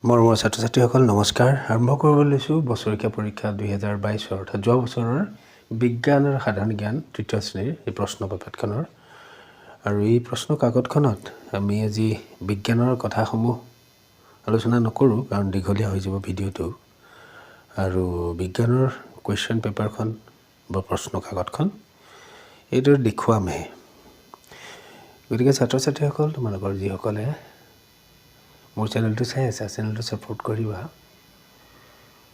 মৰমৰ ছাত্ৰ ছাত্ৰীসকল, নমস্কাৰ। আৰম্ভ কৰিব লৈছোঁ বছৰেকীয়া পৰীক্ষা 2022ৰ, অৰ্থাৎ যোৱা বছৰৰ বিজ্ঞান আৰু সাধাৰণ জ্ঞান তৃতীয় শ্ৰেণীৰ এই প্ৰশ্ন পেপাৰখনৰ। আৰু এই প্ৰশ্ন কাকতখনত আমি আজি বিজ্ঞানৰ কথাসমূহ আলোচনা নকৰোঁ, কাৰণ দীঘলীয়া হৈ যাব ভিডিঅ'টো। আৰু বিজ্ঞানৰ কুৱেশ্যন পেপাৰখন বা প্ৰশ্ন কাকতখন এইদৰে দেখুৱামহে। গতিকে ছাত্ৰ ছাত্ৰীসকল, তোমালোকৰ যিসকলে মোৰ চেনেলটো চাই আছা, চেনেলটো ছাপোৰ্ট কৰিবা।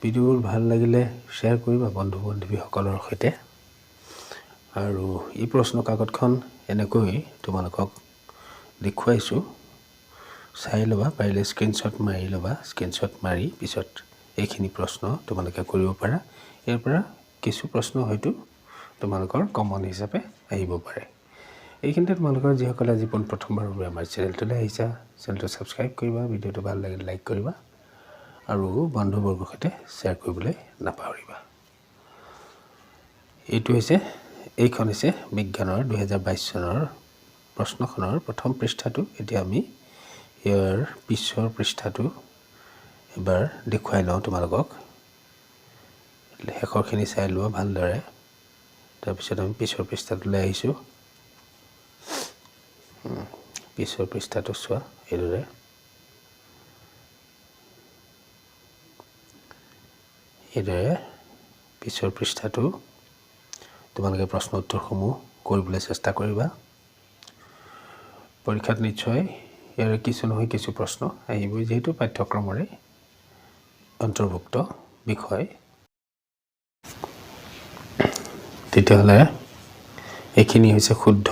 ভিডিঅ'বোৰ ভাল লাগিলে শ্বেয়াৰ কৰিবা বন্ধু বান্ধৱীসকলৰ সৈতে। আৰু এই প্ৰশ্ন কাকতখন এনেকৈ তোমালোকক দেখুৱাইছোঁ, চাই ল'বা। পাৰিলে স্ক্ৰীনশ্বট মাৰি ল'বা। স্ক্ৰীনশ্বট মাৰি পিছত এইখিনি প্ৰশ্ন তোমালোকে কৰিব পাৰা। ইয়াৰ পৰা কিছু প্ৰশ্ন হয়তো তোমালোকৰ কমন হিচাপে আহিব পাৰে। এইখিনিতে তোমালোকৰ যিসকলে আজি পোনপ্ৰথমবাৰৰ বাবে আমাৰ চেনেলটোলৈ আহিছা, চেনেলটো ছাবস্ক্ৰাইব কৰিবা, ভিডিঅ'টো ভাল লাগিলে লাইক কৰিবা আৰু বন্ধুবৰ্গৰ সৈতে শ্বেয়াৰ কৰিবলৈ নাপাহৰিবা। এইটো হৈছে, এইখন হৈছে বিজ্ঞানৰ 2022 চনৰ প্ৰশ্নখনৰ প্ৰথম পৃষ্ঠাটো। এতিয়া আমি ইয়াৰ পিছৰ পৃষ্ঠাটো এবাৰ দেখুৱাই লওঁ তোমালোকক। শেষৰখিনি চাই লোৱা ভালদৰে। তাৰপিছত আমি পিছৰ পৃষ্ঠাটোলৈ আহিছোঁ। পিছৰ পৃষ্ঠাটো চোৱা এইদৰে। এইদৰে পিছৰ পৃষ্ঠাটো তোমালোকে প্ৰশ্ন উত্তৰসমূহ কৰিবলৈ চেষ্টা কৰিবা। পৰীক্ষাত নিশ্চয় ইয়াৰে কিছু নহয় কিছু প্ৰশ্ন আহিবই, যিহেতু পাঠ্যক্ৰমৰে অন্তৰ্ভুক্ত বিষয়। তেতিয়াহ'লে এইখিনি হৈছে শুদ্ধ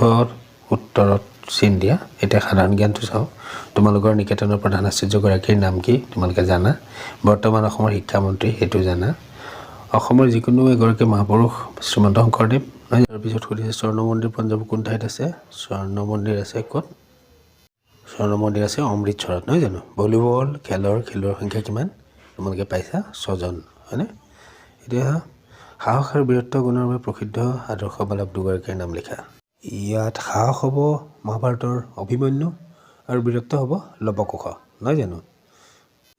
উত্তৰত চিন দিয়া। এতিয়া সাধাৰণ জ্ঞানটো চাওঁ। তোমালোকৰ নিকেতনৰ প্ৰধান আচাৰ্যগৰাকীৰ নাম কি, তোমালোকে জানা। বৰ্তমান অসমৰ শিক্ষামন্ত্ৰী, সেইটো জানা। অসমৰ যিকোনো এগৰাকী মহাপুৰুষ শ্ৰীমন্ত শংকৰদেৱ, নহয়? তাৰপিছত সুধিছে, স্বৰ্ণ মন্দিৰ পঞ্জাৱৰ কোন ঠাইত আছে? স্বৰ্ণ মন্দিৰ আছে ক'ত? স্বৰ্ণ মন্দিৰ আছে অমৃতসৰত, নহয় জানো? ভলীবল খেলৰ খেলুৱৈৰ সংখ্যা কিমান? তোমালোকে পাইছা, ছজন, হয়নে? এতিয়া সাহস আৰু বীৰত্ব গুণৰ বাবে প্ৰসিদ্ধ আদৰ্শ বালক দুগৰাকীৰ নাম লিখা। ইয়াত সাহস হ'ব মহাভাৰতৰ অভিমন্যু আৰু বীৰত্ব হ'ব লৱকুশ, নহয় জানো?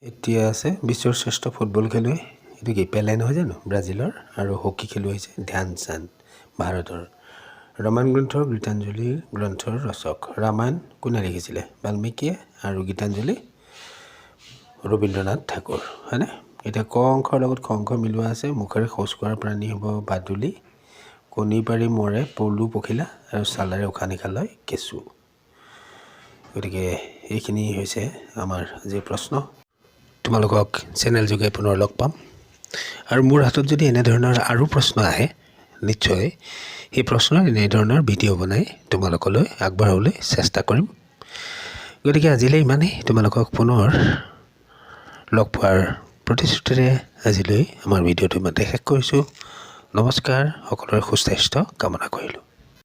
এতিয়া আছে বিশ্বৰ শ্ৰেষ্ঠ ফুটবল খেলুৱৈ, এইটো কি? পেলে, নহয় জানো, ব্ৰাজিলৰ। আৰু হকী খেলুৱৈ হৈছে ধ্যান চান্দ, ভাৰতৰ। ৰামায়ণ গ্ৰন্থৰ গীতাঞ্জলি গ্ৰন্থৰ ৰচক? ৰামায়ণ কোনে লিখিছিলে? বাল্মীকিয়ে। আৰু গীতাঞ্জলি ৰবীন্দ্ৰনাথ ঠাকুৰ, হয়নে? এতিয়া ক অংশৰ লগত খ অংশ মিলোৱা আছে। মুখেৰে শৌচ কৰা প্ৰাণী হ'ব বাদুলি। কণী পাৰি মৰে পলু পখিলা আৰু ছালেৰে উশাহ নিশাহ লয় কেঁচু। গতিকে এইখিনি হৈছে আমাৰ আজিৰ প্ৰশ্ন। তোমালোকক চেনেল যোগে পুনৰ লগ পাম। আৰু মোৰ হাতত যদি এনেধৰণৰ আৰু প্ৰশ্ন আহে, নিশ্চয় সেই প্ৰশ্নৰ এনেধৰণৰ ভিডিঅ' বনাই তোমালোকলৈ আগবঢ়াবলৈ চেষ্টা কৰিম। গতিকে আজিলৈ ইমানেই। তোমালোকক পুনৰ লগ পোৱাৰ প্ৰতিশ্ৰুতিৰে আজিলৈ আমাৰ ভিডিঅ'টো ইমানতে শেষ কৰিছোঁ। নমস্কাৰ, সকলোৰে সুস্বাস্থ্য কামনা কৰিলোঁ।